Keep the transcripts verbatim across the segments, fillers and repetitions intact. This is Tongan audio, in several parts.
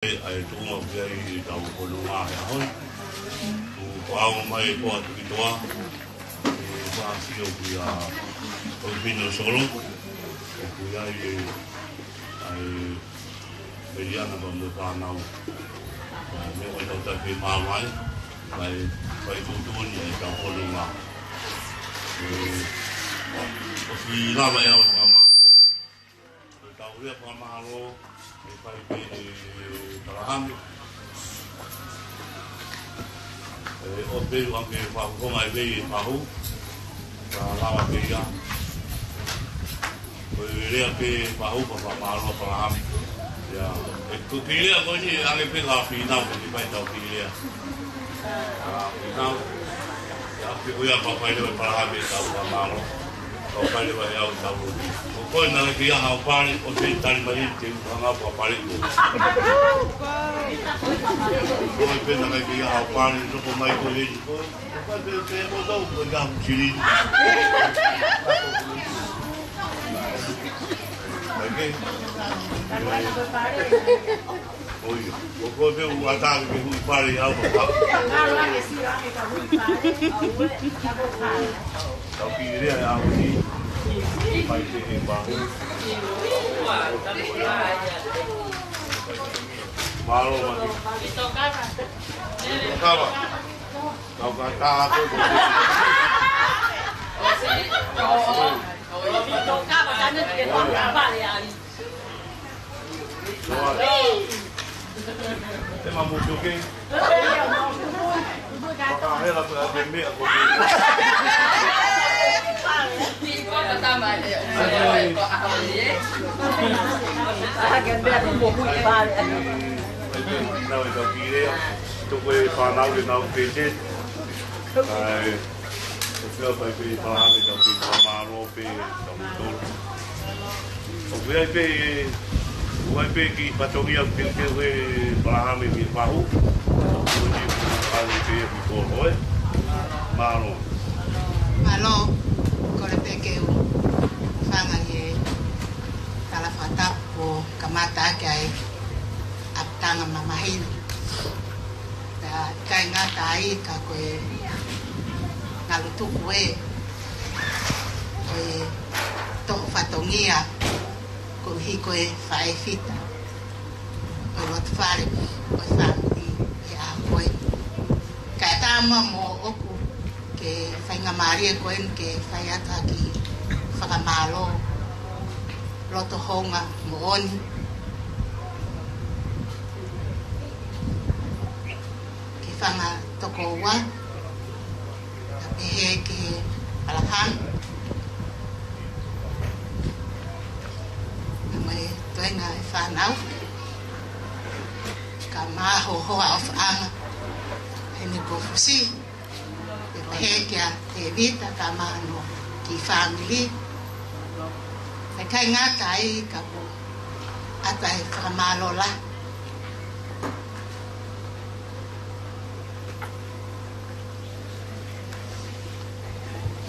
ʻA e tuʻunga ʻoku ʻi ai ʻetau fononga he ʻaho ni. Kuo ʻomai ʻe Poa Tukitoa ʻa e fāsio kia Tokupini Solo. ʻOku ʻi ai ʻa e Meliana pea mo e fānau. Pea meʻa ʻoku tau taki māmani, kae fai tuʻutuʻuni ʻetau fononga. ʻE, ʻosi lava ʻe au e fakamālō. Ko ʻetau lea fakamālō, ʻe fai pē ʻe Palahame. ʻE, ʻosi pē ʻoange fahu, ko e ngaahi pē ʻe fahu. Ka lava pē ia. Ko e lea pē fahu pea fakamālō Palahame. ʻIo. ʻE, ko e kiʻi lea ko eni, ʻe ʻange pē ki he fānau, ko e kiʻi fai ʻetau kiʻi lea. Ka fānau, ʻe ʻange pē ko ia pea fai leva ʻe Palahame ʻetau fakamālō. Pea fai leva ʻe au ʻetau lotoloto. Ko koe naʻe ʻikai ke ʻi ai haʻo pale, ʻosi tali mai ʻe te u hanga ʻo pale koe. Ko koe pē naʻe ʻikai ke ʻi ai haʻo pale, nofo mai koe heni koe. Ko koe pē, pē mo tau, ko ia ʻoku sili. Oke. ʻOi, ko koe pē ʻoku ʻatā ke hui pale au pea. Tau kiʻi lea ʻe au ni. Fai pē ʻe fahu. Mālō, mālō. Kava. Kau ka tā koe. Te mamutu ke. Pakahela ko e meʻa ko. Nau e kau kile, toko e fānau le nau pete. Ai, ʻoku ʻikai pē Palahame ka ʻoku fakamālō pē kitautolu. ʻOku ʻi ai pē, ʻoku ʻi ai pē kiʻi fatongia ʻoku teuteu ʻe Palahame mei fahu. ʻOku ʻi ai pē ʻoku kole pē ʻi kolo, ē. Mālō. Mālō, kole pē ke u hūfanga he tala fakatapu kuo kamata ʻaki ʻa e ʻapitanga mamahi ni. Pea ʻikai ngata ai ka ko e ngalu tuku ē, ko e toʻo fatongia koeʻuhi ko e faʻē fita ʻo e loto fale ʻo e fāmili he ʻaho ko ē. Kae ʻatā muʻa moʻoku ke faingamālie ko eni ke fai atu ha kiʻi fakamālō loto houngaʻia moʻoni ki he fanga tokoua, pea pehē ki he Palahame, mo e toenga e fānau, kae ʻumaʻā ho hoa ʻofaʻanga, Hene ko Fusi, pea pehē kia Tēvita kae ʻumaʻā hono kiʻi fāmili. Pea ʻikai ngata ai ka kuo ʻatā e fakamālō lahi.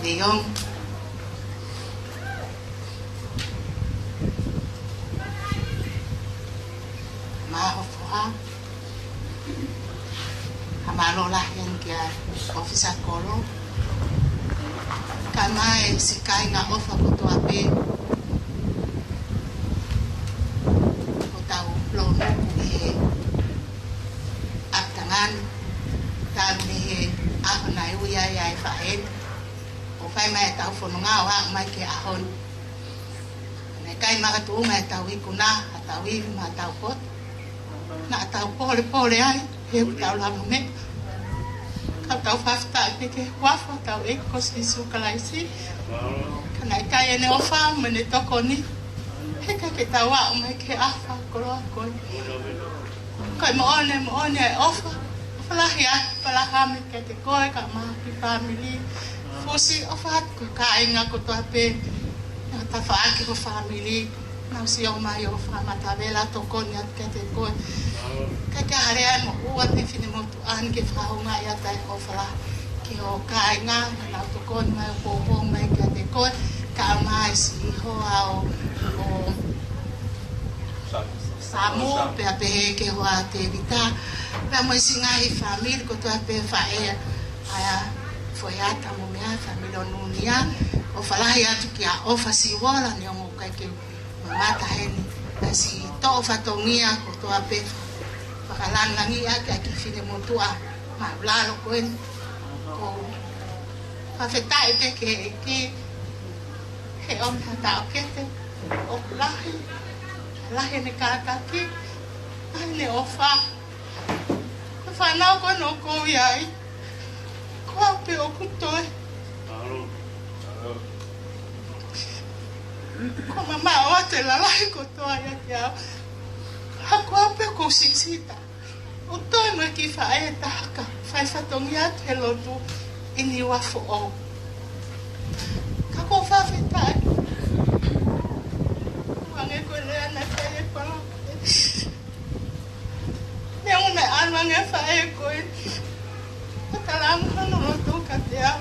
Leon. Mo ho foha. Fakamālō lahi eni kia ʻōfisa kolo. Kae ʻumaʻā e siʻi kāinga ʻofa kotoa pē. Ko hotau lōnuku ʻi he ʻapitanga ni. Talu mei he ʻaho naʻe ui ai ʻa e faʻē ni ʻo fai mai ʻetau fononga ʻo aʻu mai ki he ʻaho ni. Naʻe ʻikai makatuʻunga ʻetau ikuna, ʻetau ivi mo ʻetau poto. Naʻa tau polepole ai, he ʻoku tau lava meʻa. Ka tau fakafetaʻi pē ki he huafa ʻo hotau ʻEiki ko Sīsū Kalaisi. Ka naʻe ʻikai ʻene ʻofa mo ʻene tokoni, he ʻikai ke tau aʻu mai ki he ʻaho fakakoloa ko eni. Ko e moʻoni, moʻoni e ʻofa. ʻOfa lahi atu Palahame kiate koe kae ʻumaʻā ho kiʻi fāmili. Fusi, ʻofa atu ki ho kāinga kotoa pē. Naʻa tafaʻaki ho fāmili. Naʻa nau sio mai ʻo fakamatavela tokoni atu kiate koe. Kae ʻikai ke hale ai mo ua te finemotuʻa ni ke fakahoungaʻi atu e ʻofa lahi ki ho kāinga. Naʻa nau tokoni mai ʻo poupou mai kiate koe. Kae ʻumaʻā e siʻi hoa ʻo, ʻo Samu, pea pehē ki he hoa Tēvita, pea mo e siʻi ngaahi fāmili kotoa pē, faʻē ʻa Foeata mo meʻa, fāmili ʻo Nunia. ʻOfa lahi atu kia ʻOfa Siuola, neongo ʻoku ʻikai ke mamata heni, ʻa e siʻi toʻo fatongia kotoa pē, fakalangilangiʻi ʻaki ʻa e kiʻi finemotuʻa māʻulalo ko eni. ʻOku ou fakafetaʻi pē ki he ʻEiki, he ʻomi ha taʻokete ʻoku lahi, lahi ʻene kātaki, lahi ʻene ʻofa. Ko e fānau ko eni ʻoku ou ʻi ai, ko au pē ʻoku toe. Ko e mamaʻo atu e lalahi kotoa ia kiate au. Ka ko au pē ʻoku ou siʻisiʻi taha. ʻO toe mo e kiʻi faʻē ʻe taha ka fai fatongia atu he lotu ʻi Niuafoʻou. Ka ʻoku ou fakafetaʻi. Hangē ko e lea naʻe fai ʻe Pala. Neongo naʻe ʻalu ange e faʻē ko ē, ʻo talaange hono loto kiate au.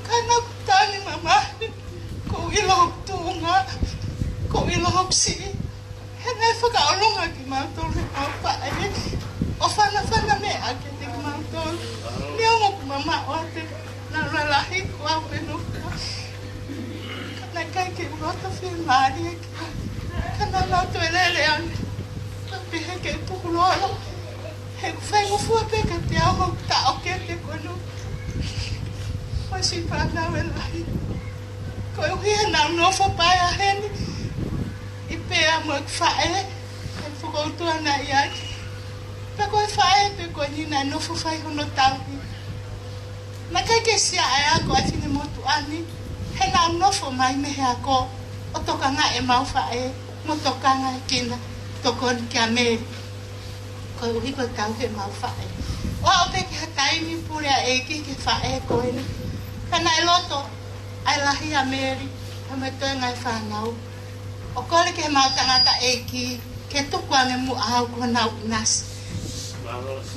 Ka naʻá ku tangi mamahi, ʻoku ou ʻilo hoku tuʻunga, ʻoku ou ʻilo hoku siʻi. He naʻe fakaʻolunga kimautolu ʻe heʻemau faʻē, ʻo fanafana meʻa kiate kimautolu. Neongo ʻoku mamaʻo atu e lalahi, ko au pē ʻoku nofo. Ka naʻe ʻikai ke u loto fiemālie ki ai. Ka naʻa nau toe lele ange. Naʻá ku pehē ke u tukulolo. He ʻoku faingofua pē kiate au hoku taʻokete ko eni. Mo e siʻi fānau e lahi. Koeʻuhi he naʻá ku nofo pē ia heni ʻi pea mo e faʻē, he fokoutua naʻe ʻi ai. Pea ko e faʻē pē ko eni naʻe nofo fai hono tauhi. Naʻe ʻikai ke siʻi ʻa e ako ʻa e finemotuʻa ni, he naʻá ku nofo mai mei he ako ʻo tokangaʻi ʻemau faʻē, mo tokangaʻekina, tokoni kia Meli. Koeʻuhi ko e tauhi ʻemau faʻē. ʻO aʻu pē ki ha taimi pule ʻa e ʻEiki ki he faʻē ko eni. Ka naʻe loto ʻa e lahi ʻa Meli, ʻa e toenga e fānau, ʻo kole ki heʻemau tangataʻeiki ke tuku ange muʻa au ko honau ʻinasi.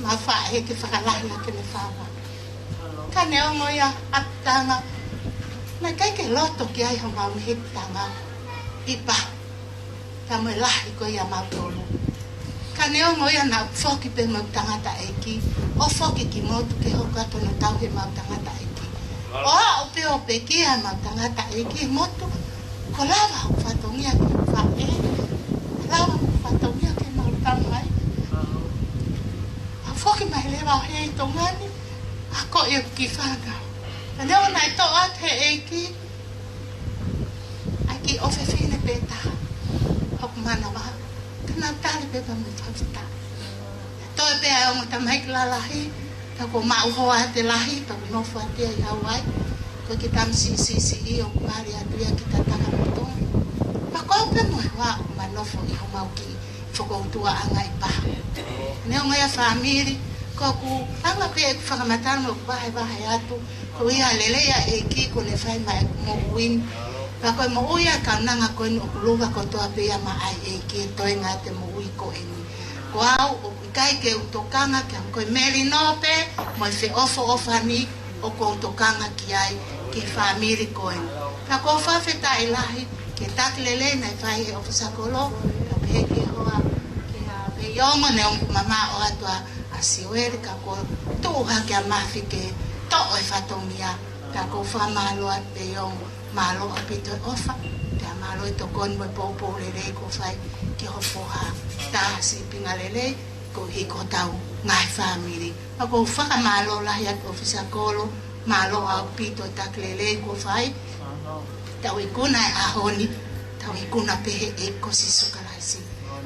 Mau faʻē ke fakalahi ʻaki ʻene fānau. Ka neongo ia ʻapitanga, naʻe ʻikai ke loto ki ai homau mehekitanga ʻi Pahu. Ka mo e lahi ko ia mautolu. Ka neongo ia naʻá ku foki pē mo e tangataʻeiki, ʻo foki ki motu ke hoko atu hono tauhi ʻemau tangataʻeiki. ʻO aʻu pē ʻo pekia ʻemau tangataʻeiki ʻi motu, ko e lava hoku fatongia ki he faʻē, lava hoku fatongia ki heʻemau tamai. ʻA foki mai leva ʻo hē ʻi Tonga ni, akoʻi ʻeku kiʻi fānau. Ka neongo naʻe toʻo atu ʻe he ʻEiki ʻa e kiʻi ʻofefine pē taha hoku manava, ka naʻá ku tali pē pea mo e fakafetaʻi. Toe pē ʻa e ongo tamaiki lalahi, ka ʻoku ou maʻu hoa ʻa e lahi, pea ʻoku ou nofo atu ia ʻi Hauaiʻi. Ko e kiʻi tamasiʻi siʻisiʻi ʻoku mali atu ia ki Tatakamotongi. Pea ko au pē mo e hoa ʻoku ma nofo ʻi homau kiʻi fokoutuaʻanga ʻi Pahu. Neongo ia fāmili, ko ʻeku anga pē ʻeku fakamatala mo ʻeku vahevahe atu, ko ia lelei ʻa e ʻEiki kuo ne fai maʻa ʻeku moʻui ni. Pea ko e moʻui ʻa e kaunanga ko eni ʻoku luva kotoa pē ia maʻa e ʻEiki, ʻa e toenga ʻo e moʻui ko eni. Ko au ʻoku ʻikai ke u tokanga ki ai, ko e melino pē mo e feʻofoʻofani ʻoku ou tokanga ki ai, ki he fāmili ko eni. Pea ʻoku ou fakafetaʻi lahi ki he taki lelei naʻe fai ʻe he ʻofisa kolo, pea pehē ki he hoa, ki he, ʻa, Peiongo, neongo ʻoku mamaʻo atu ʻa, ʻa Sioeli, ka kuo tuʻu hake ʻa Mafi ke toʻo e fatongia. Pea ʻoku ou fakamālō atu Peiongo, mālō ʻaupito e ʻofa, pea mālō e tokoni mo e poupou lelei kuo fai ki ho foha. Tā sīpinga lelei, koeʻuhi ko hotau ngaahi fāmili. Pea ʻoku ou fakamālō lahi atu ʻofisa kolo, mālō ʻaupito e taki lelei kuo fai. Tau ikuna e ʻaho ni, tau ikuna pē he ʻEiki ko Sīsū Kalaisi.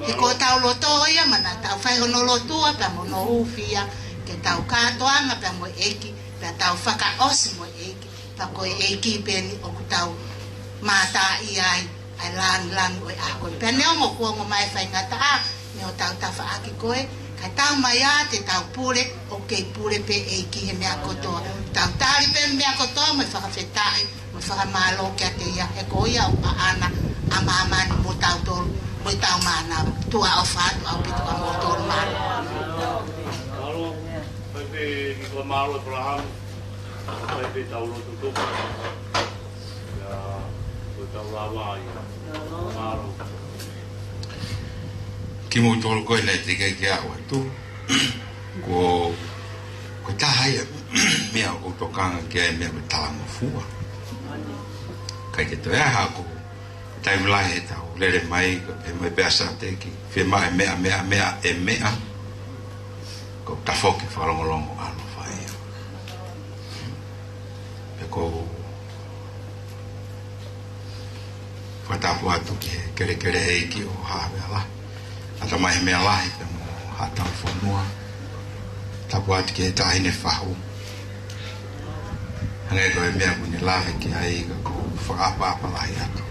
He ko hotau loto ia, mana tau fai hono lotua, pea mo hono hūfia, ke tau kātoanga pea mo e ʻEiki, pea tau fakaʻosi mo e ʻEiki. Pea ko e ʻEiki pē eni ʻoku tau mātā ʻi ai, ʻa e lāngilangi ʻo e ʻaho ko ē. Pea neongo kuo ongo mai e faingataʻa mei hotau tafaʻaki ko ē, ka tau mai ā te tau pule, ʻoku kei pule pē ʻEiki he meʻa kotoa. Tau tali pē meʻa kotoa mo e fakafetaʻi, mo e fakamālō kiate ia, he ko ia ʻoku ʻaʻana ʻa māmani mo tautolu, mo ʻetau mānava. Tuʻa ʻofa atu ʻaupito kia moutolu, mālō. Mālō, fai pē kiʻi fakamālō ʻe Palahami. Fai pē tau lotu tupu. Ia, ko tau lava ia. Mālō. Kimoutolu ko ē naʻe teʻeki ke aʻu atu. Ko, ko e taha ia meʻa ʻoku ou tokanga ki ai, meʻa ko e talangofua. ʻIkai ke toe ʻi ai haku taimi lahi ʻetau lele mai, ko e pehē mai pē ʻa Sāteki, fiemaʻu e meʻa, meʻa, meʻa, e meʻa. Ko e tafoki fakalongolongo ʻa Lofa ia. Pea ʻoku ou fakatapu atu ki he kelekele ʻeiki ʻo Haʻa Vela. ʻAtamai he meʻa lahi pea mo haʻatau fonua. Tapu atu ki he Taʻahine Fahu. Hangē ko e meʻa kuo ne lave ki ai, ka ʻoku ou fakaʻapaʻapa lahi atu.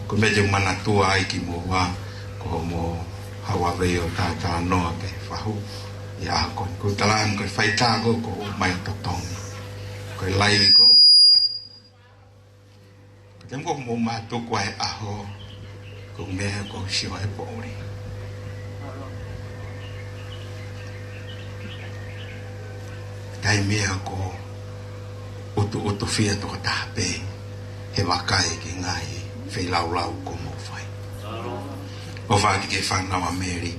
Ko e meʻa te u manatua ai kimoua, ko hoʻomo haʻu ʻo vave ʻo tātānoa ki he fahu ʻi he ʻaho ko eni. Ko e talango, ko e faitā ko ē ʻoku ou ʻomai ʻo totongi. Ko e laivi ko ē ʻoku ou ʻomai. Ko e taimi ko ē ʻoku mou mātuku ai he ʻaho, ko e meʻa ʻoku ou sio ai he poʻuli. Taimi ia ʻoku ʻutuʻutufia tokotaha pē he vakai ki he ngaahi feilaulau ʻoku mou fai. ʻOfa atu ki he fānau ʻa Mele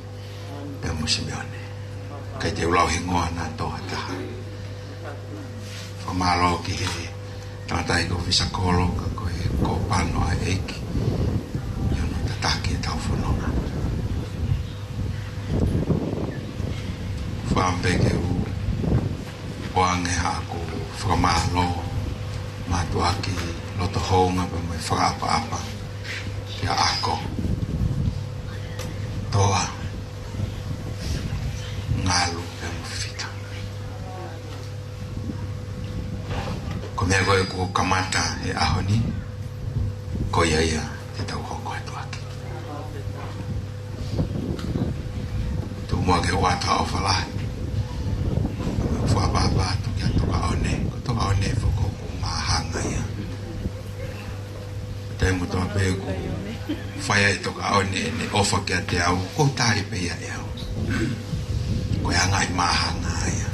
pea mo Simione. ʻIkai te u lau hingoa naʻa tō ha taha. Fakamālō ki he tangataʻeiki ʻōfisa kolo, ka ko e kōpano ʻa e ʻEiki ʻi hono tataki ʻetau fononga. Fakaʻamu pē ke u ʻoange haʻaku fakamālō mātuʻaki loto houngaʻia pea mo e fakaʻapaʻapa kia Ako, Toa, Ngalu pea mo Fita. Ko e meʻa ko ē kuo kamata he ʻaho ni, ko ia ia te tau hoko atu ʻaki. Tuku muʻa ke u ʻoatu ha ʻofa lahi. Fakaʻapaʻapa atu kia Tokaʻone. Ko Tokaʻone foki ʻoku māhanga ia. Taimi kotoa pē ʻoku fai ai ʻe Tokaʻone ʻene ʻofa kiate au, ʻoku ou tali pē ia ʻe au. Ko e anga ʻi māhanga ia.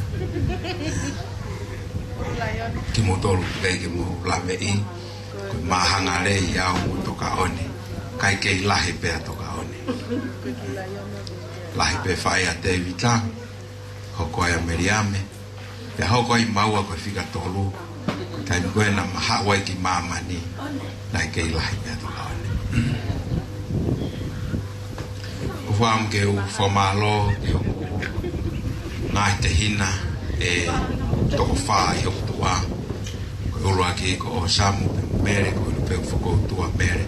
Kimoutolu ʻikai ke mou laveʻi, ko e māhanga lelei ʻa au mo Tokaʻone. ʻIkai kei lahi pē ʻa Tokaʻone. Lahi pē faʻē ʻa Tēvita, hoko ai ʻa Meliame, pea hoko ai maua ko e fika tolu. Taimi ko ē naʻa ma haʻu ai ki māmani, naʻe kei lahi pē ʻa Tokaʻone. ʻOku ou fakaʻamu ke u fakamālō ki hoku ngaahi tehina ʻe toko fā ʻi hoku tuʻa. Ko e ʻuluaki ko ʻOsamu pea mo Mele, ko e ʻulu pē ʻoku fokoutua Mele.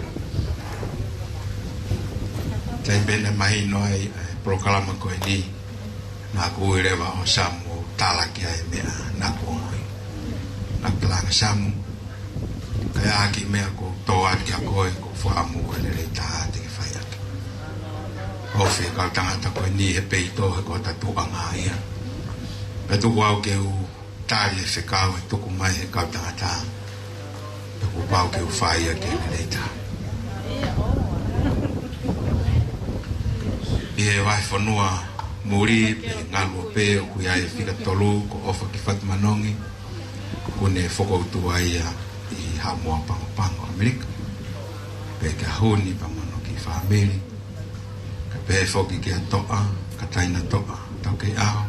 Taimi pē naʻe mahino ai e polokalama ko eni, naʻa ku ui leva ʻa ʻOsamu ʻo tala ki ai e meʻa naʻa ku ongoʻi. Naʻa ku talaange, Samu, ka ʻi ai ha kiʻi meʻa ʻoku ou tō atu kia koe, ʻoku ou fakaʻamu ko e lelei taha te ke fai atu. ʻOfi e kau tangata ko eni he peito, he ko hota tuʻunga ia. Pea tuku au ke u tali e fekau ʻe tuku mai he kau tangata. Pea kuo pau ke u fai ia ke lelei taha. ʻI he vahefonua muli pē, Ngaluope, ʻoku ʻi ai e fika tolu ko ʻOfakifatumanongi. ʻOku ne fokoutua ia ʻi Haʻamoa Pagopago, ʻAmelika. Pea kia Huni pea mo hono kiʻi fāmili. Kae pehē foki kia Toʻa, Kataina Toʻa, Taukeiʻaho,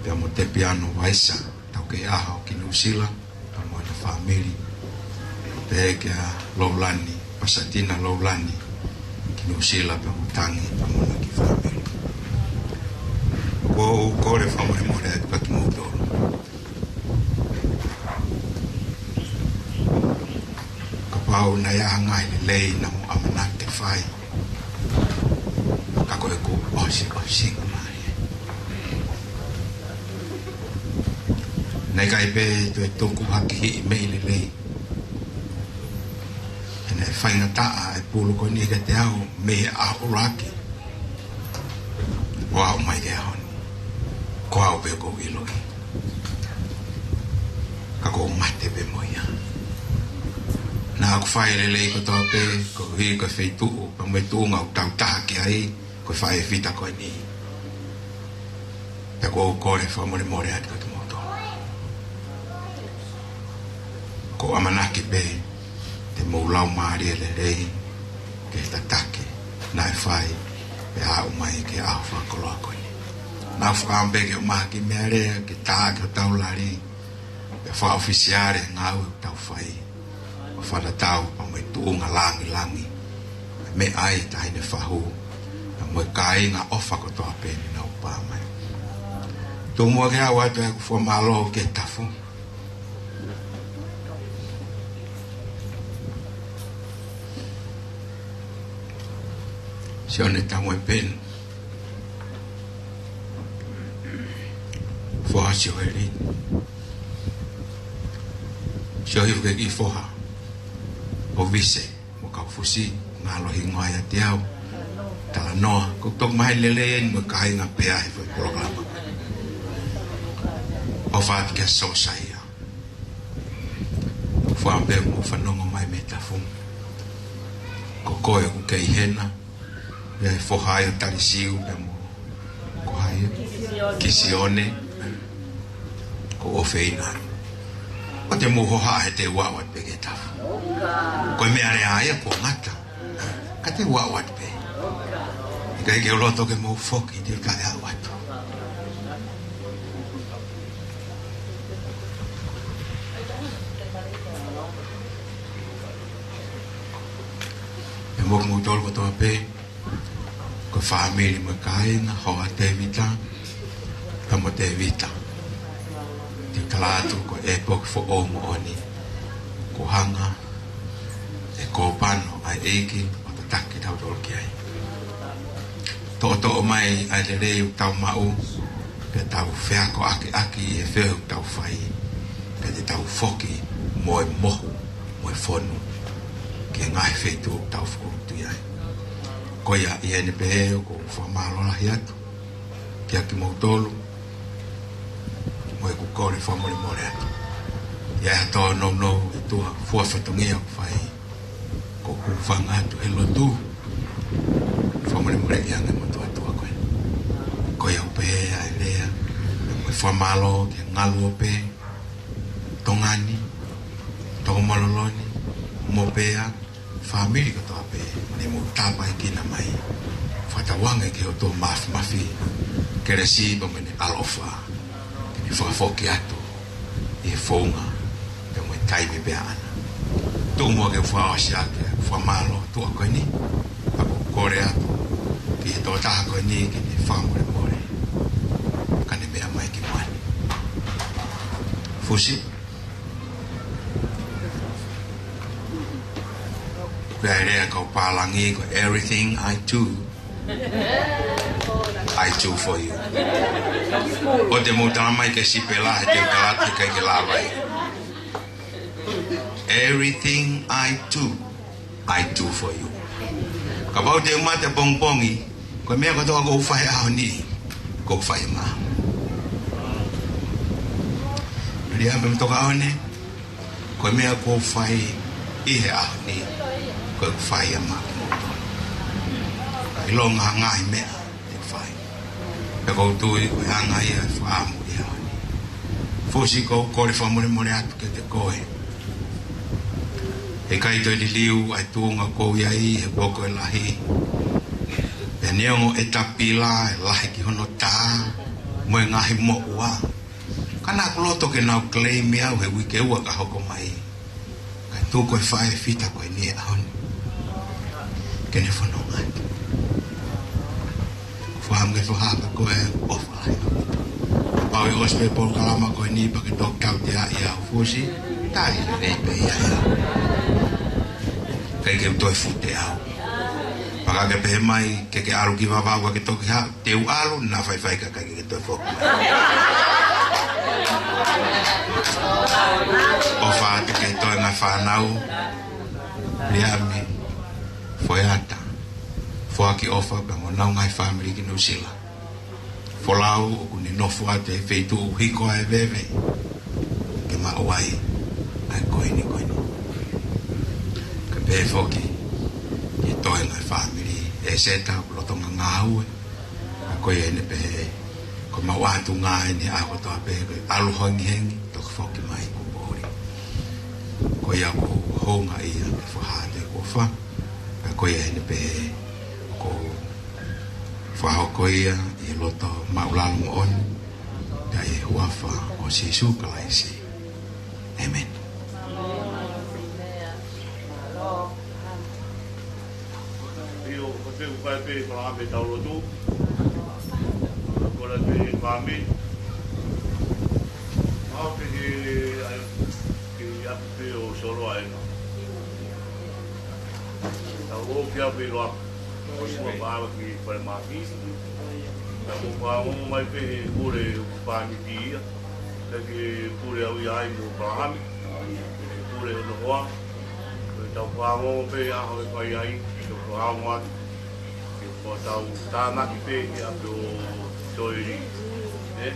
pea mo Tepiano Vaisa, Taukeiʻaho ki Nuʻusila, pea mo hono fāmili. Pehē kia Loulani, Pasatina Loulani, ki Nuʻusila, pea mo Tangi, pea mo hono kiʻi fāmili. ʻOku ou kole fakamolemole atu kiate kimoutolu. Kapau naʻe ʻi ai ha ngaahi lelei naʻa mou ʻamanaki ke fai, ka ko e kuo ʻosi, ʻosi ka mai. Naʻe ʻikai pē toe tuku ha kiʻi meʻi lelei. He naʻe faingataʻa e pulu ko eni kiate au mei he ʻaho ʻuluaki. ʻO aʻu mai ki he ʻaho ni, ko au pē ʻoku ou ʻiloʻi. Ka ʻoku ou mate pē mo ia. Naʻa ku fai e lelei kotoa pē, koeʻuhi ko e feituʻu pea mo e tuʻunga ʻoku tau taha ki ai, ko e faʻē fita ko eni. Pea ʻoku ou kole fakamolemole atu kiate kimoutolu. ʻOku ou ʻamanaki pē te mou laumālie lelei ki he tataki naʻe fai pea aʻu mai ki he ʻaho fakakoloa ko eni. Naʻa ku fakaʻamu pē ke ʻomai ha kiʻi meʻalea ke tā ki hotau lali, pea fakaʻofisiale e ngāue ʻoku tau fai, ʻo fakatatau pea mo e tuʻunga langilangi, meʻa ai e taʻahine fahu, pea mo e kāinga ʻofa kotoa pē ne nau pā mai. Tuku muʻa ke u ʻoatu atu ʻeku fakamālō ki he tafu. Sione Tamuepeni, foha ʻo Sioeli. Sio hifo ki he kiʻi foha ʻo Vise mo Kaufusi, ngalo hingoa ia te au. Talanoa, ko e toki maheni lelei eni mo e kāinga pea he foʻi polokalama. ʻOfa atu kia Sosaia. Fua pē mo fanongo mai mei he tafu. Ko koe ʻoku kei hena, ia e foha ia ʻo Talisiu pea mo, ko hai ia? Kisione. Ko ʻofeina. ʻOua te mou hohaʻa he te u aʻu atu pē ki he tafu. Ko e meʻalea ia kuo ngata. Ka te u aʻu atu pē. ʻIkai ke u loto ke mou foki, te u taʻe aʻu atu. Pea mo kimoutolu kotoa pē, ko e fāmili mo e kāinga, hoa Tēvita, pea mo Tēvita. Te u tala atu ko e ʻepoki foʻou moʻoni, kuo hanga ʻe he kōpano ʻa e ʻEiki ʻo tataki kitautolu ki ai. Toʻotoʻo mai ʻa e lelei ʻoku tau maʻu, pea tau feakoʻakiʻaki ʻi he feohi ʻoku tau fai, pea te tau foki mo e mohu, mo e fonu, ki he ngaahi feituʻu ʻoku tau fokotuʻu ai. Ko ia ʻi heʻene pehē ʻoku ou fakamālō lahi atu kia kimoutolu, mo ʻeku kole fakamolemole atu. ʻI ai ha tōnounou ʻi tuʻa fua fatongia ʻoku fai, ko ʻeku hūfanga atu he lotu, fakamolemoleʻi ange mo e tuʻa tuʻa ko ē. Ko ia ʻoku pehē ʻa e lea, mo e fakamālō ki he ngaluope, Tonga ni, Tokomololo ni, Mopea, fāmili kotoa pē, ne mou tāpuekina mai. Fakatauange ki he ʻOtua Māfimafi, kelesi pea mo ʻene ʻaloʻofa, ke ne fakafoki atu ʻi he founga, pea mo e taimi pē ʻaʻana. Tuku muʻa ke u fakaʻosi ʻaki ʻeku fakamālō tuʻa ko eni, pea ʻoku ou kole atu ki he tokotaha ko eni ke ne fakamolemole, ka ne meʻa mai ki muʻa ni. Fusi. Pea ʻi he lea ʻa e kau pālangi ko e everything I do, I do for you. ʻOua te mou tala mai ke sipela, he te u tala atu ʻikai ke lava ia. Everything I do, I do for you. Kapau te u mate pongipongi, ko e meʻa kotoa ʻoku ou fai he ʻaho ni, ʻoku ou fai maʻa. Liame mo Tokaʻone, ko e meʻa ʻoku ou fai ʻi he ʻaho ni, ʻoku ou fai ia maʻa kimoutolu. Ka ʻilonga ha ngaahi meʻa te u fai, pea ʻoku ou tui ko e anga ia e fakaʻamu ʻi he ʻaho ni. Fusi, ʻoku ou kole fakamolemole atu kiate koe. He ʻikai toe liliu ʻa e tuʻunga ʻoku ou ʻi ai he poko e lahi. Pea neongo e tapila ʻe lahi ki hono tā mo e ngaahi moʻua, ka naʻa ku loto ke nau claim au he uike ua ka hoko mai. Kae tuku e faʻē fita ko eni he ʻaho ni ke ne fononga atu. Fakaʻamu ke fakahā ko e ʻofa lahi. Kapau ʻe ʻosi pē polokalama ko eni pea ke toki tautea ia, Fusi, tali lelei pē ia ia. ʻIkai ke u toe fute au. Pea ka ke pehē mai ke ke ʻalu ki Vavaʻu ka ke toki haʻu, te u ʻalu, naʻa faifai ka ʻikai ke ke toe foki mai. ʻOfa atu ki he toenga fānau, Liame, Foeata, Foaki ʻOfa, pea mo honau ngaahi fāmili ki Nuʻusila. Folau, ʻoku ne nofo atu he feituʻu ʻoku hiko ai e veve, ke maʻu ai ʻa e koini ko eni. Kae pehē foki ki he toenga e fāmili, ʻEseta, ʻoku lolotonga ngāue, ka ko ia ʻene pehē, ko e maʻu ʻatunga eni he ʻaho kotoa pē, ko e ʻalu hengihengi, toki foki mai kuo poʻuli. Ko ia ʻoku ou houngaʻia ke fakahā atu ʻeku ʻofa, ka ko ia ʻene pehē, ʻoku ou Fakahoko ia ʻi he loto māʻulalo moʻoni, ʻi he huafa ʻo Sīsū Kalaisi. ʻĒmeni. Pio, ko te ukai pē fala me tau lotu. Ko la te fami. Mau te ke, ai, ke ia pē ʻo Solo ai na. Tau ō ki ʻapi loa. Ko sua paʻala ki Falemahaki. Tau mo fāngo mai pē he pule ʻoku pāniti ia. Pea ki he pule au ia ai mo Palahami. He pule ʻo Nohoa. Ko e tau fāngo pē ʻaho ʻe fai ai. Tau fāngo atu. Ke ko tau tānaki pē ki ʻapi ʻo Soeli. Ē?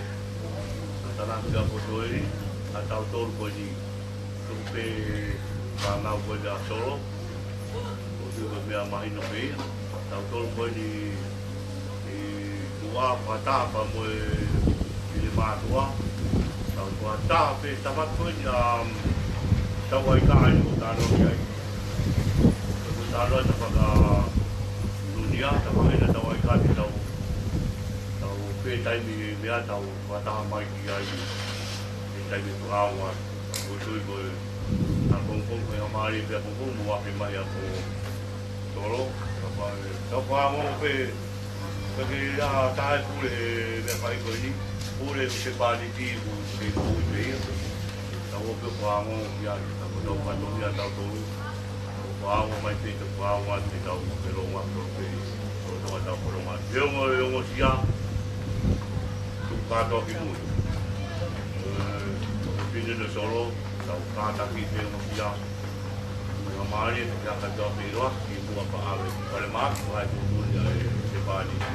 Tānaki ki ʻapi ʻo Soeli. ʻA tautolu ko eni. Tuku pē fānau ko eni ʻa Solo. ʻOku ko e meʻa mahino pē ia. Tautolu ko eni ʻi tuʻa fakataha pea mo e ʻi le mātuʻa. Tau fakataha pē tamatu ko eni ʻa tau ai ka ai ko tānaki ai. Ko tānaki ai ta faka lunia, ta faka ina tau ai ka te tau. Tau pē taimi meʻa tau fakataha mai ki ai. Pē taimi ko awa. Ko tui ko e. ʻA Pongpong, ko e ʻa Mali pē ʻa Pongpong, mo ʻapi mai ʻa ko Solo, ka pa, ka pa mo pe, ka ke ia tae pule he meʻa fai ko eni, pule se pāniti ku se kui pe ia. Ka mo pe pa mo ia, ka mo tau pa no ia tau tolu. Ka pa mo mai pe, ka pa mo atu tau pe lo wa tolu pe. Ko tau tau pe lo wa. Te ongo, ongo sia. Tu ka toki mui. Pine no Solo, tau kātaki te ongo sia. Mo e mālie, te ke aka tau pē loa, ki mua pa ave, Falemahaki, ko hai kutuli ai, se pāniti.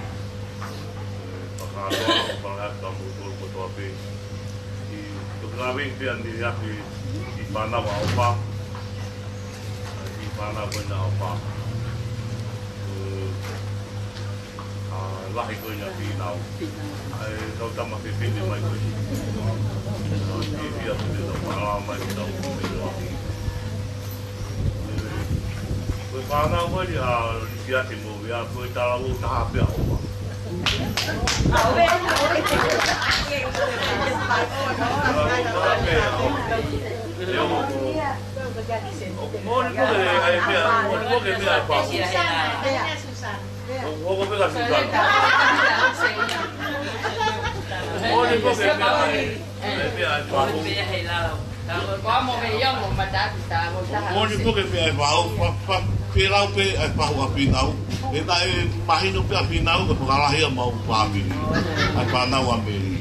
Pakātoa, o Falemahaki, ka mo tolu kotoa pē. ʻI, toki ngāue pē ʻa ni ake, ʻi Pānava ʻo pa. ʻI Pānava ko ena ʻo pa. ʻA, lahi ko ena fīnau. ʻA e kau tama fefine mai ko eni. ʻA, fefine ko ena, tau mālō mai ki tau ko eni. Ko e fānau ko eni, ʻa, Lisiate mo ia, ko e talavou taha pē ʻa ʻOfa. ʻOku moʻoni ko e, ʻa e meʻa, moʻoni ko e meʻa ʻa e pau. ʻO, ʻo, ko peka Susana. Moʻoni ko e meʻa, meʻa ʻa e pau. Moʻoni ko e meʻa ʻa e pau, pa, pa, ke lau pē ʻa e pau ʻa Fīnau. ʻE naʻe mahino pē ʻa Fīnau, ka fakalahi ʻa mau fāmili. ʻA e fānau ʻa Meli.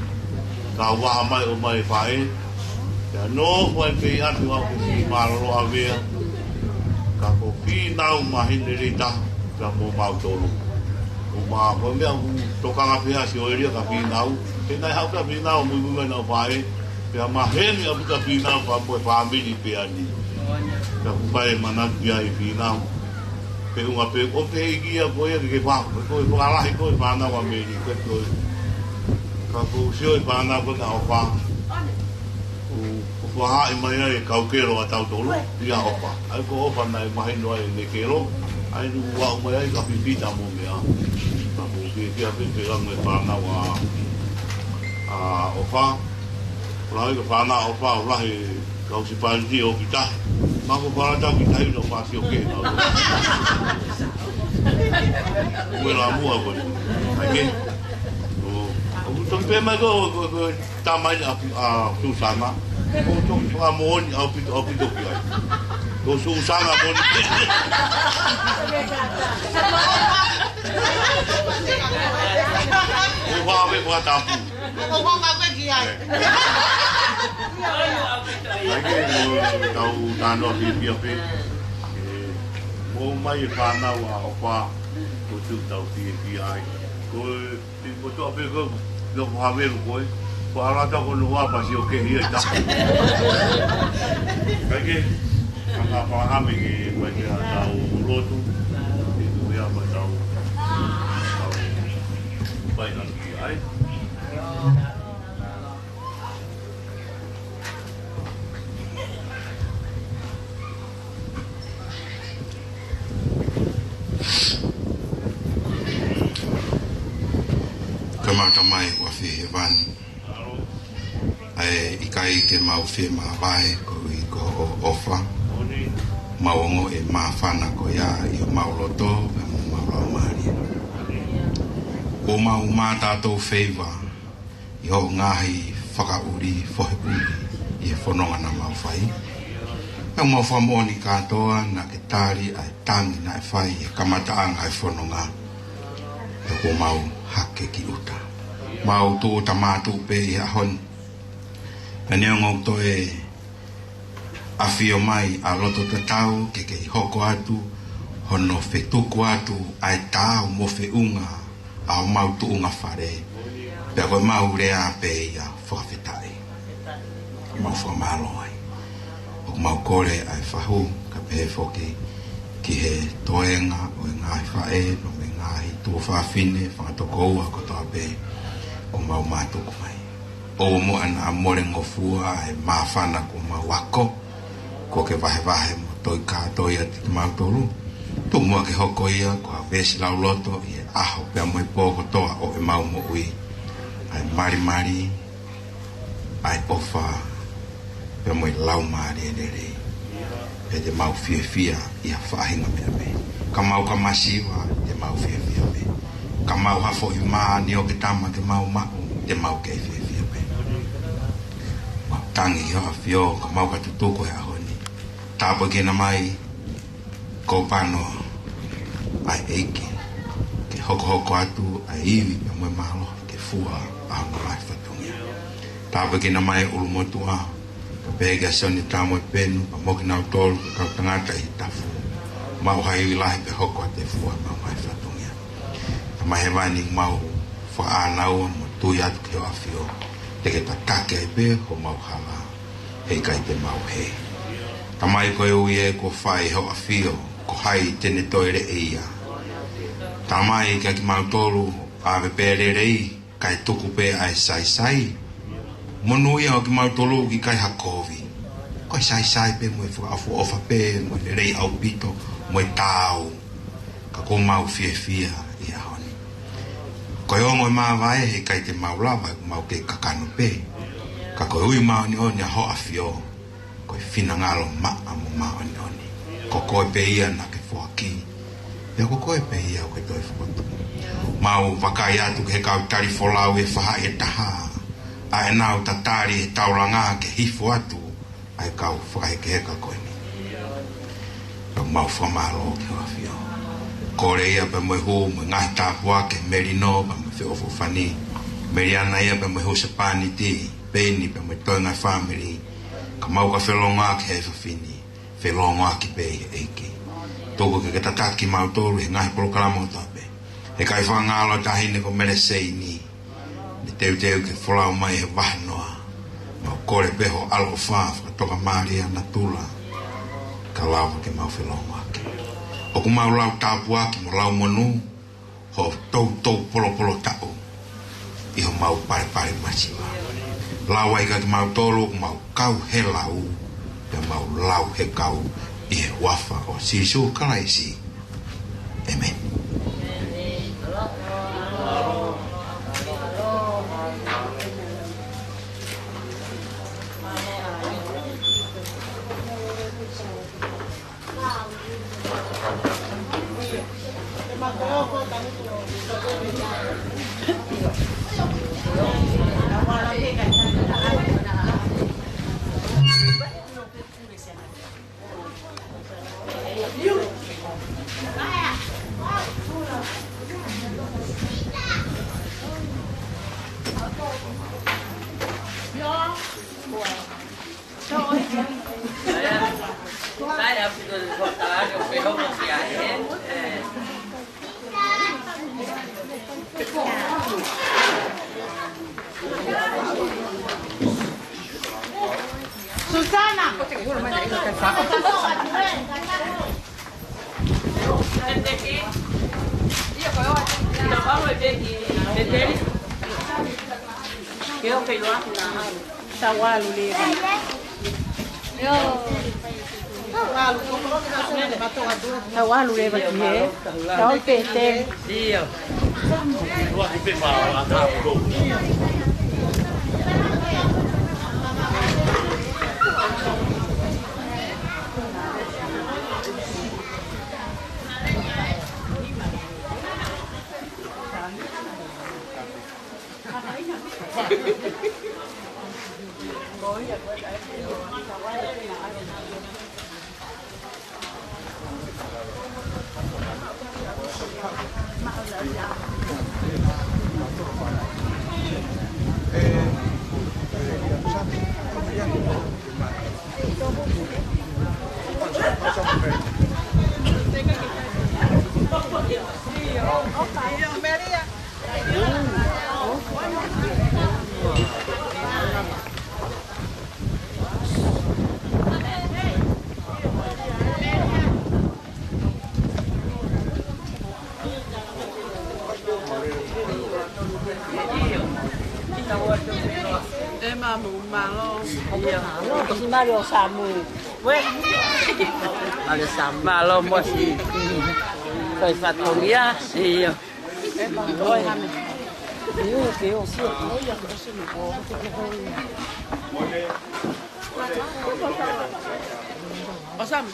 Ka ua mai ʻo mai faʻē. Pea nofo ai pē ʻi ʻapi ʻo aʻu ki mālōlō ʻa Vea. Ka ko Fīnau mahino lelei taha, pea mo mautolu. ʻO ma, ko e meʻa ʻoku tokanga pē ʻa Sioeli kia Fīnau. He naʻe haʻu pē ʻa Fīnau, muimui mai ʻenau faʻē. Pea maheni ʻaupito ʻa Fīnau, pea mo e fāmili pē ʻa ni. Pea ʻoku ʻikai manatu ia ʻi Fīnau. Pe unga pe, ʻo pe i kia ko ia ke ke fa, ko e fakalahi ko e fānau ʻa Meli, ko e ko e. Ka ko u sio e fānau ko ena ʻOfa. ʻO, ʻo fahaʻi mai ai e kau kelo ʻa tautolu, ia ʻOfa. ʻA ia ko ʻOfa naʻe mahino ai ʻene kelo, ʻa ia naʻe ʻalu mai ai ka fifita mo meʻa. Ka ko u ke kia pe pe lango e fānau ʻa, ʻa ʻOfa. Ko e lahi ko e fānau ʻa ʻOfa, ʻo lahi e kau sipāniti ʻo kita. Ma ko fala tau kita ʻi no fasi ʻo ke na. Ko e la mua ko e. ʻAi ke. ʻO, ʻo toki pē mai ko, ko, ko, tamai ʻa, ʻa Susana. ʻO toki fakamoʻoni ʻaupito, ʻaupito ki ai. Ko Susana ko ni. ʻO vave fakatapu. ʻO vave ki ai. ʻAi ke mo tau tānaki pē pē. ʻE, mo mai e fānau ʻa ʻOfa, ko tu tau pē pē ai. Ko e, ko tu a pē ko, ko Havelu ko e. Ko ala ta ko no wa pa si ʻo ke hia ta. ʻAi ke, anga pa ame ke, pa ke tau lotu. Ke tu ia pa tau. Tau. Pai na ki ai. Tamai ʻoku ʻafio ʻi hēvani, ʻa e ʻikai ke mau fiemāvae koeʻuhi ko hoʻo ʻofa. Mau ongoʻi e māfana ko ia ʻi homau loto, pea mo homau laumālie. ʻOku mau mātā tō feiva ʻi hoʻo ngaahi fakaʻuli, fohe ʻuli ʻi he fononga naʻa mau fai. Pea mau fakamoʻoni kātoa naʻa ke tali ʻa e tangi naʻe fai ʻi he kamataʻanga ʻo e fononga. Pea kuo mau hake ki ʻuta. Mau tūʻuta mātuʻu pē ʻi he ʻaho ni. Pea neongo ʻoku toe ʻafio mai ʻa loto tatau ke kei hoko atu hono fetuku atu ʻa e taau mo feʻunga ʻa homau tuʻunga fale. Pea ko ʻemau lea pē ia, fakafetaʻi. Mau fakamālō ai. ʻOku mau kole ʻa e fahu, kae pehē foki ki he toenga ʻo e ngaahi faʻē, pea mo e ngaahi tuofāfine, fanga tokoua kotoa pē ʻoku mau mātuku mai. ʻOua muʻa naʻa mole ngofua e māfana kuo mau ako, kuo ke vahevahe mo toi kātoi atu kimautolu. Tuku muʻa ke hoko ia ko ha veesi lauloto ʻi he ʻaho pea mo e pō kotoa ʻo ʻemau moʻui. ʻA e malimali, ʻa e ʻofa, pea mo e laumālie lelei. Pea te mau fiefia ʻi ha faʻahinga meʻa pē. Ka mau ka masiva, te mau fiefia pē. Ka mau ha foʻi mā ni ʻo ke tama ke mau maʻu, te mau kei fiefia pē. Mau tangi ki hoʻo ʻafio, ka mau ka tutuku he ʻaho ni. Tāpuekina mai ko Pano ʻa e ʻEiki, ke hokohoko atu ʻa e ivi pea mo e mālohi ke fua ʻa hono ngaahi fatongia. Tāpuekina mai ʻulumotuʻa, kae pehē kia Sione Tamoepenu, pea mo kinautolu ko e kau tangata ʻi he tafu. Mau ha ivi lahi pea hoko atu e fua ʻa hono ngaahi fatongia. Tamai hēvani, mau fakaʻānaua mo tui atu ki hoʻo ʻafio, te ke tataki ai pē homau hala, he ʻikai te mau hē. Tamai, ko e ui ē kuo fai ʻe hoʻo ʻafio, ko hai te ne toe leʻe ia? Tamai, kia kimautolu, ʻave pē lelei, kae tuku pē ʻa e saisai. Monūʻia ʻo kimautolu ʻoku ʻikai ha kovi. Ko e saisai pē mo e fakaʻofoʻofa pē, mo e lelei ʻaupito, mo e taau. Ka ʻoku mau fiefia ʻi he ʻaho ni. Ko e ongo e māvae he ʻikai te mau lava, ʻoku mau kei kakano pē. Ka ko e ui māʻoniʻoni ʻa hoʻo ʻafio, ko e finangalo maʻa mo māʻoniʻoni. Ko koe pē ia naʻa ke foaki. Pea ko koe pē ia ʻoku ke toe fokotuʻu. Mau vakai atu ki he kau tali folau ʻe fahaʻi ʻe taha, ʻa ʻenau tatali he taulanga ke hifo atu ʻa e kau fakahekeheka ko eni. Pea mau fakamālō ki hoʻo ʻafio. Kole ia pea mo e hū mo e ngaahi tāpuaki ki he melino pea mo e feʻofoʻofani. Meliana ia pea mo e husepāniti, Peini pea mo e toenga e fāmili. Ka mau ka felōngoaki he efiafi ni, felōngoaki pē ʻi he ʻEiki. Tuku ke ke tataki kimautolu he ngaahi polokalama kotoa pē. He ʻikai fakangalo e taʻahine ko Meleseini, ne teuteu ke folau mai he vahanoa. Mau kole pē ho ʻaloʻofa fakatokamālie ʻa natula, ka lava ke mau felōngoaki. ʻOku mau lau tāpuaki mo lau monū hoʻo toutou polopolo taʻu ʻi homau palepale masiva. Lau ai kia kimautolu, ʻoku mau kau he lau, pea mau lau he kau, ʻi he huafa ʻo Sīsū Kalaisi. ʻĒmeni. Susana. Tau ʻalu leva. Tau ʻalu leva ki he. Tau ʻalu pē te. ʻE māmani, mālō. Mālō, mālō, mālō, Samu. Mālō, Samu. Mālō, Mosi. Ko e fatongia, ʻio. ʻE mālō, ʻe hame. ʻIo, ke o sio. ʻO Samu.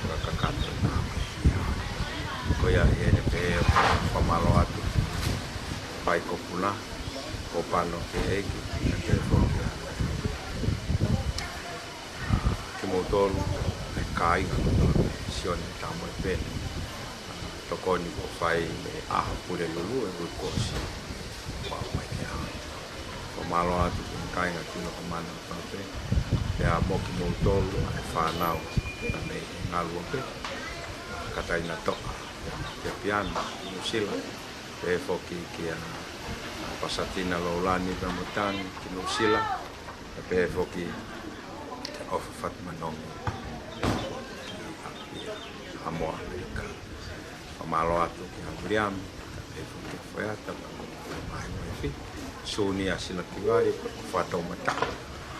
Fakakakato ʻi he ʻaho ni. Ko ia ʻi heʻene pehē ʻoku fakamālō atu ki he faikopuna, ko Pano ki he ʻEiki, pea pehē foki ʻa kimoutolu, ʻa e kāinga kotoa pē, Sione Tamoepene. Tokoni kuo fai mei he ʻaho Pulelulu ʻo e uike kuo ʻosi. Pau mai ki he ʻaho ni. Fakamālō atu ki he kāinga Tuʻilokamanu kotoa pē. Pea mo kimoutolu ʻa e fānau, pea mei he ngaluope, Kataina Toʻa, pea mo Piapiana ki Nuʻusila. Pehē foki kia Pasatina Loulani pea mo Tani ki Nuʻusila. Pea pehē foki kia ʻOfa Fatumanongi, pea mo Haʻamoa ʻAmelika. Fakamālō atu kia Viliami, pehē foki kia Foeata, pea mo e ngaahi uaifi, Sunia Silakivai, pea mo Fatoumata.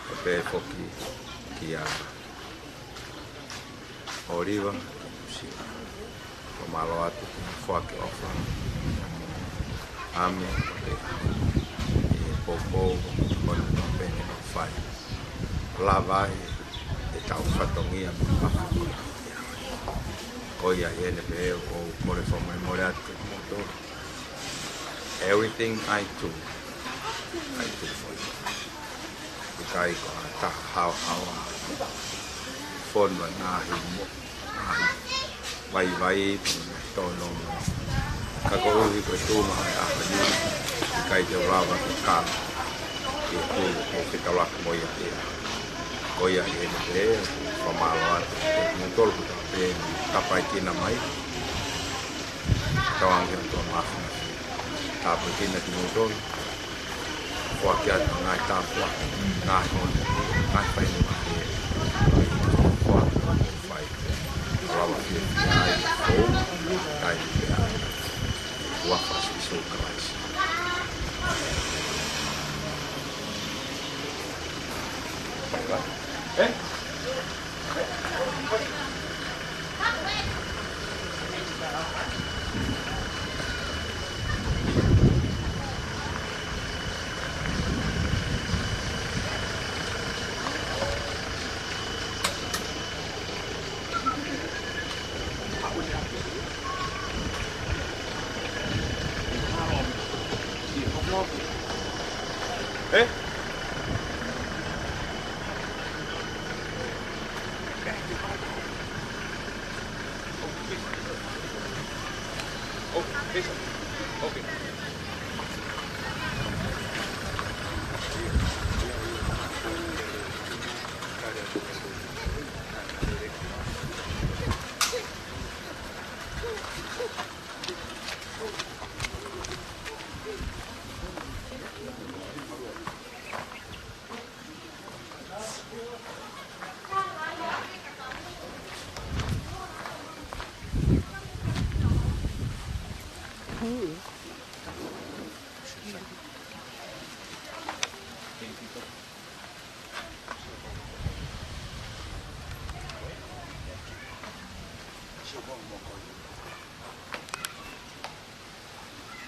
Pea pehē foki kia ʻOliva ki Nuʻusila. Fakamālō atu ki he foaki ʻofa, ʻa e ʻami, ʻa e poupou, ʻa e pene ʻoku fai. Lava ai ʻetau fatongia mo e mafu. Ko ia ʻi heʻene pehē ʻoku ou kole fakamolemole atu kiate kimoutolu. Everything I do, I do for you. ʻIkai ko ha taha haohaoa. Fonu ʻa e ngaahi mo, ngaahi vaivai, tōnounou. Ka koeʻuhi ko e tuʻunga ʻo e ʻaho ni, ʻikai te u lava ke kau ʻi he tuʻu ʻoku ou fetaulaki mo ia ʻi he ʻaho ni. Ko ia ʻi heʻene pehē, fakamālō atu kiate kimoutolu kotoa pē, tāpuekina mai. Tauange ʻOtua Māfimafi, tāpuekina kimoutolu. Foaki atu ngaahi tāpuaki, ngaahi, ngaahi fai mo ngaahi, ngaahi fai. Lava fiefia ai, ʻo, kai pea. Huafa ʻo Sīsū Kalaisi.